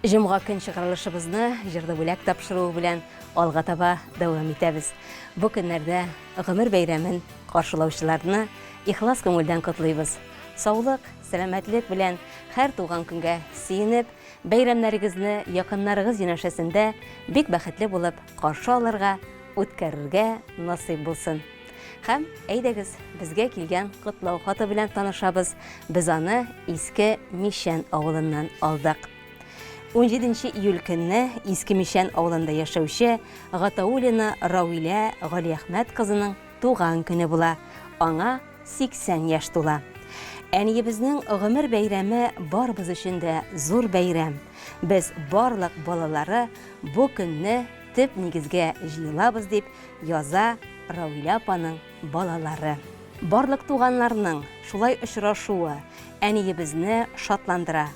Җомга көн чыгарылышыбызны җырлы бүләк тапшыруы белән алга таба дәвам итәбез. Бу көннәрдә гомер бәйрәмен каршылаучыларны ихлас күңелдән котлыйбыз. Саулык, сәламәтлек белән һәр туган көнгә сөенеп, бәйрәмнәрегезне якыннарыгыз янәшәсендә бик бәхетле булып каршы алырга, үткәрергә насыйп булсын. Һәм, әйдәгез, безгә килгән котлау хаты белән танышабыз. Без аны Иске Мичән авылыннан алдык. 17 июль көнне Иске Мичән авылында яшәүче Гатауллина Равилә Галиәхмәт кызының туган көне була. Аңа 80 яшь тула. Әниебезнең гомер бәйрәме барыбыз өчен дә зур бәйрәм. Без барлык балалары бу көнне төп нигезгә җыелабыз, дип яза Равилә апаның балалары. Барлык туганнарның шулай очрашуы әниебезне шатландыра.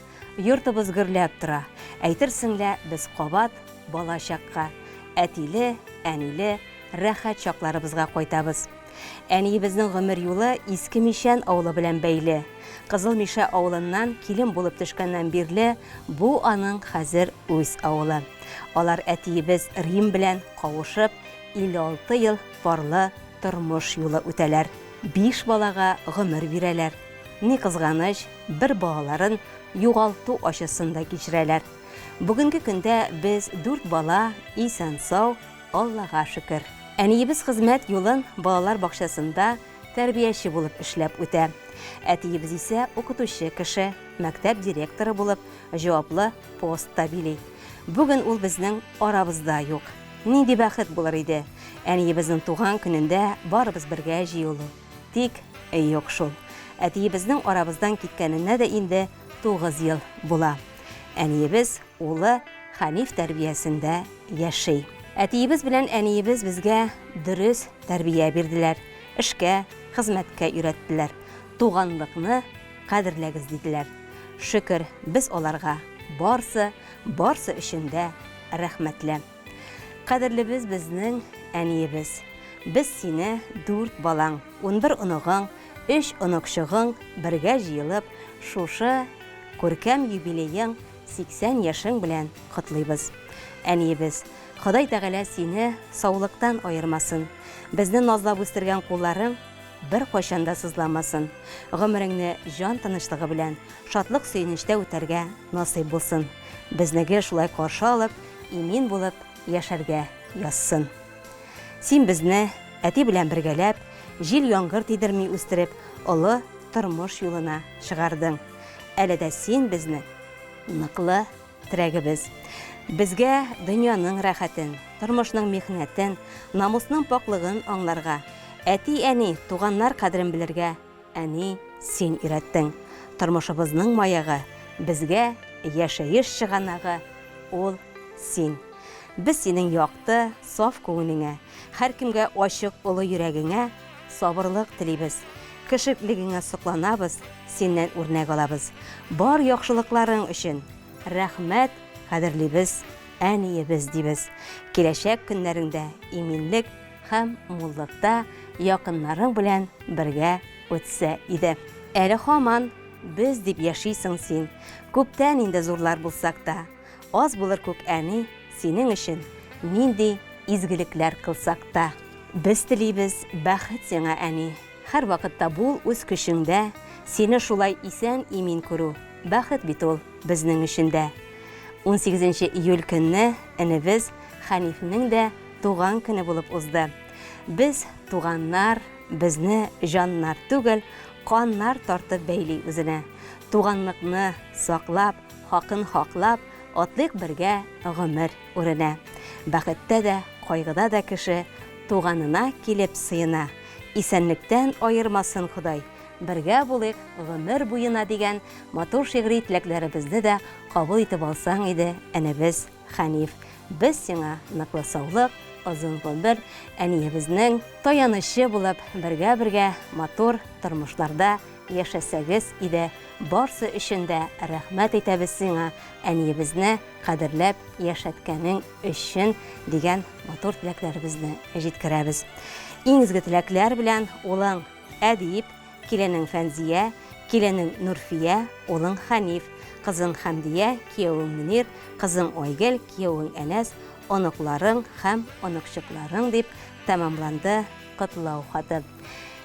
Йортыбыз гөрләп тора. Әйтерсең лә без кабат бала чакка, әтиле, әниле рәхәт чакларыбызга кайтабыз. Әниебезнең гомер юлы Иске Мичән авылы белән бәйле. Кызыл Мишә авылыннан килен булып төшкәннән бирле бу аның хәзер үз авылы. Алар әтиебез Рим белән кавышып, 56 ел парлы тормыш юлы үтәләр. Биш балага гомер бирәләр. Ни кызганыч, бер балаларын югалту ачысын да кичерәләр. Бүгенге көндә без дүрт бала исән-сау, Аллага шөкер. Әниебез хезмәт юлын балалар бакчасында тәрбияче булып эшләп үтә. Әтиебез исә укытучы кеше, мәктәп директоры булып җаваплы пост та били. Бүген ул безнең арабызда юк. Нинди бәхет булыр иде, әниебезнең туган көнендә барыбыз бергә җыелу. Тик, юк шул. Әтиебезнең арабыздан киткәненә дә инде 9 ел була. Әниебез улы Хәниф тәрбиясендә яши. Әтиебез белән әниебез безгә дөрес тәрбия бирделәр, эшкә, хезмәткә өйрәттеләр, туганлыкны кадерләгез диделәр. Шөкер, без аларга барсы, барсы өчен дә рәхмәтле. Кадерлебез безнең әниебез. Без сине дүрт балаң, 11 оныгың, өч оныкчыгың бергә җыелып, шушы күркәм юбилеең 80 яшең белән котлыйбыз. Әниебез, Ходай Тәгалә сине саулыктан аермасын. Безне назлап үстергән кулларың беркайчан да сызламасын. Гомереңне җан тынычлыгы белән, шатлык-сөенечтә үтәргә насыйп булсын. Безне гел шулай каршы алып, имин булып яшәргә язсын. Син безне, әти белән бергәләп, җил-яңгыр тидерми үстереп, олы тормыш юлына чыгардың. Әле дә син безнең ныклы терәгебез. Безгә дөньяның рәхәтен, тормышның михнәтен, намусның пакълыгын аңларга, әти-әни, туганнар кадерен белергә, әни, син өйрәттең. Тормышыбызның маягы, безгә яшәеш чыганагы ул син. Без синең якты, саф күңелеңә, һәркемгә ачык олы йөрәгеңә сабырлык телибез. Кешеклегеңә сокланабыз, синнән үрнәк алабыз. Бар яхшылыкларың өчен рәхмәт, кадерлибез, әниебез, дибез. Киләчәк көннәреңдә иминлек һәм муллыкта якыннарың белән бергә үтсә иде. Әле һаман без дип яшисең син, күптән инде зурлар булсак та. Аз булыр күк әни синең өчен нинди изгелекләр кылсак та. Без телибез бәхет сиңа, әни. Һәрвакытта бул үз көчеңдә, сине шулай исән-имин күрү, бәхет бит ул безнең өчен дә. Унсигезенче июль көнне энебез Хәнифнең дә туган көне булып узды. Без, туганнар, безне җаннар түгел, каннар тартып бәйли үзенә. Туганлыкны саклап, хакын хаклап, атлыйк бергә гомер үренә. Бәхеттә дә, кайгыда да кеше туганына килеп сыена. Исәнлектән аермасын Ходай, бергә булыйк гомер буена дигән матур шигъри теләкләребезне дә кабул итеп алсаң иде, энебез Хәниф. Без сиңа ныклы саулык, озын гомер, әниебезнең таянычы булып, бергә-бергә матур тормышларда яшәсәгез иде. Барсы өчен дә рәхмәт әйтәбез сиңа, әниебезне кадерләп яшәткәнең өчен, дигән матур теләкләребезне җиткерәбез. Иң изге теләкләр белән улың Әдип, киленең Фәнзия, Киленең Нурфия, улың Хәниф, кызың Хәмдия, киявең Мөнир, кызың Айгөл, киявең Әнәс, оныкларың һәм оныкчыкларың, дип тәмамланды котлау хаты.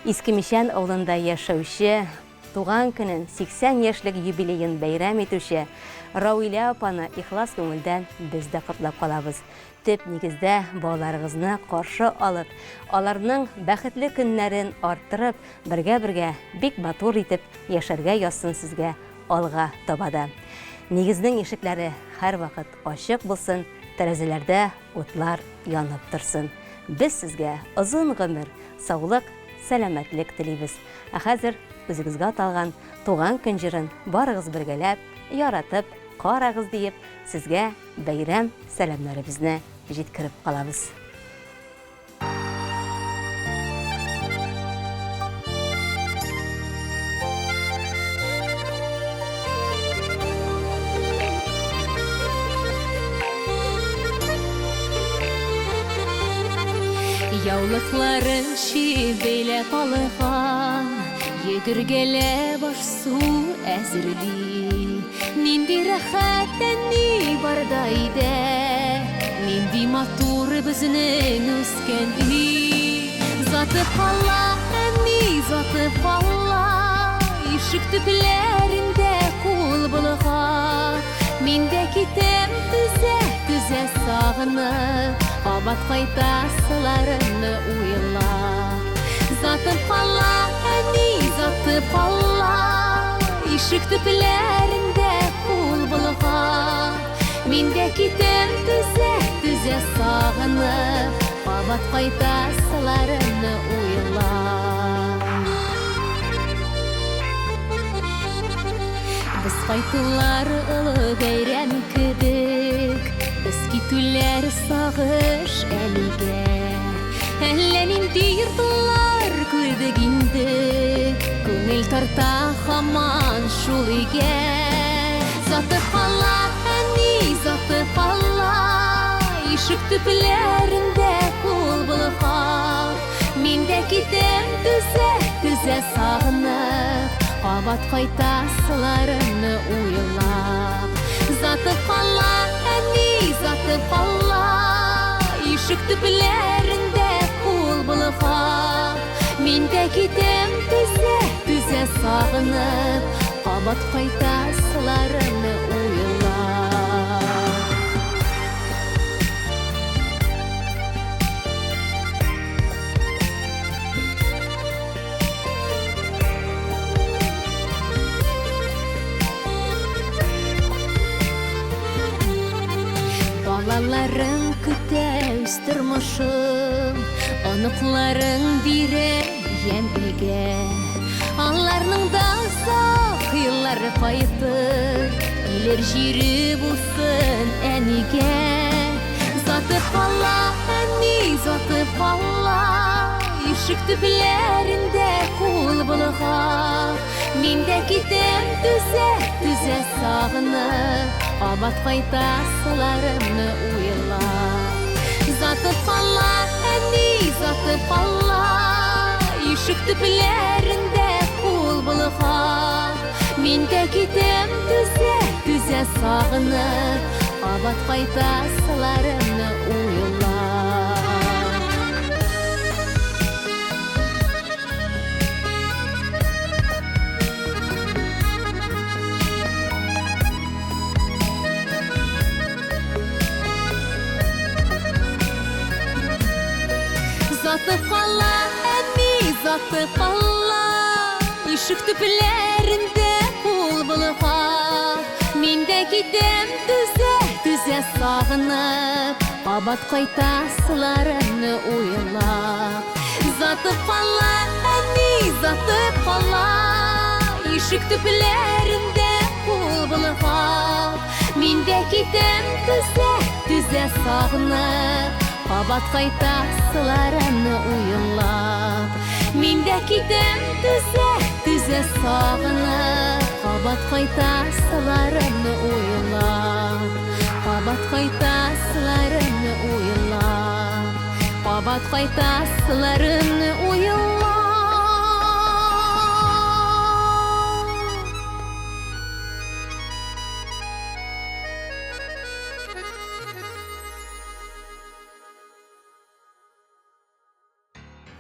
Иске Мичән авылында яшәүче, туган көнен, 80 яшьлек юбилеен бәйрәм итүче Рауилә апаны ихлас күңелдән без дә котлап калабыз. Төп нигездә балаларыгызны каршы алып, аларның бәхетле көннәрен арттырып, бергә-бергә бик матур итеп яшәргә язсын сезгә алга таба да. Нигезнең ишекләре һәрвакыт ачык булсын, тәрәзәләрдә утлар янып торсын. Без сезгә озын гомер, саулык, сәламәтлек телибез. Ә хәзер үзегезгә аталган Туган көн җырын барыгыз бергәләп, яратып карагыз диеп, сезгә бәйрәм сәламнәребезне җиткереп калабыз. Яулыкларын чөеп бәйләп алган, Йөгергәләп аш-су әзерли. Нинди рәхәт әни барда өйдә, Нинди матур безнең үскән өй. Заты кала, әни, заты кала, Ишек төпләрендә кул болгап. Мин дә китәм түзә-түзә сагынып, Кабат кайтасыларымны уйлап. Затып кала, әни, затып кала, Ишек төпләрендә кул болгап. Мин дә китәм түзә-түзә сагынып, Кабат кайтасыларымны уйлап. Без кайтулар олы бәйрәм кебек, Без китүләр сагыш әлегә. Әллә нинди йортлар күрдек инде, Күңел тарта һаман шул өйгә. Сатып ала, әни, сатып ала, Ишек төпләрендә кул болгап. Мин дә китәм түзә-түзә сагынып, Кабат кайтасыларымны уйлап. Затып ала, әни, затып ала, Ишек төпләрендә кул болгап. Мин дә китәм түзә-түзә сагынып, Кабат кайтасыларымны уйлап. Балаларың көтә үз тормышын, Оныкларың бирә ямь өйгә. Аларның да озак еллары кайтыр, Килер җире булсын әнигә. Затып кала, әни, затып кала, Ишек төпләрендә кул болгап. Мин дә китәм түзә-түзә сагынып, Кабат кайтасыларымны уйлап. Затып кала, әни, затып кала, Ишек төпләрендә кул болгап. Мин дә китәм түзә-түзә сагынып, Кабат кайтасыларымны уйлап. Затып кала, әни, затып кала, Ишек төпләрендә кул болгап. Мин дә китәм түзә-түзә сагынып, Кабат кайтасыларымны уйлап. Затып кала, әни, затып кала, Ишек төпләрендә кул болгап. Мин дә китәм түзә-түзә сагынып, Кабат кайтасыларымны уйлап. Мин дә китәм түзә-түзә сагынып, Кабат кайтасыларымны уйлап. Кабат кайтасыларымны уйлап. Кабат кайтасыларымны уйлап.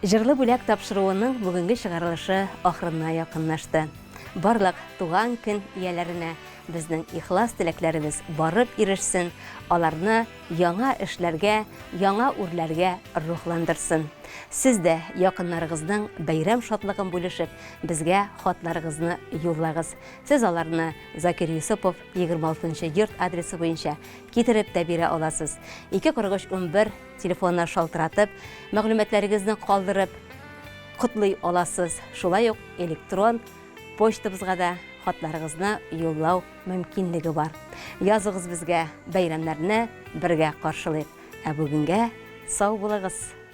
Җырлы бүләк тапшыруының бүгенге чыгарылышы ахырына якынлашты. Барлык туган көн ияләренә безнең ихлас теләкләребез барып ирешсен, аларны яңа эшләргә, яңа үрләргә рухландырсын. Сез дә якыннарыгызның бәйрәм шатлыгын бүлешеп, безгә хатларыгызны юллагыз. Сез аларны Закир Юсупов 26 нчы йорт адресы буенча китереп тә бирә аласыз. 2 43 11 телефонына шалтыратып, мәгълүматларыгызны калдырып, котлый аласыз. Шулай ук электрон почтабызга да хатларыгызны юллау мөмкинлеге бар. Языгыз безгә, бәйрәмнәрне бергә каршылыйк. Ә бүгенгә сау булыгыз!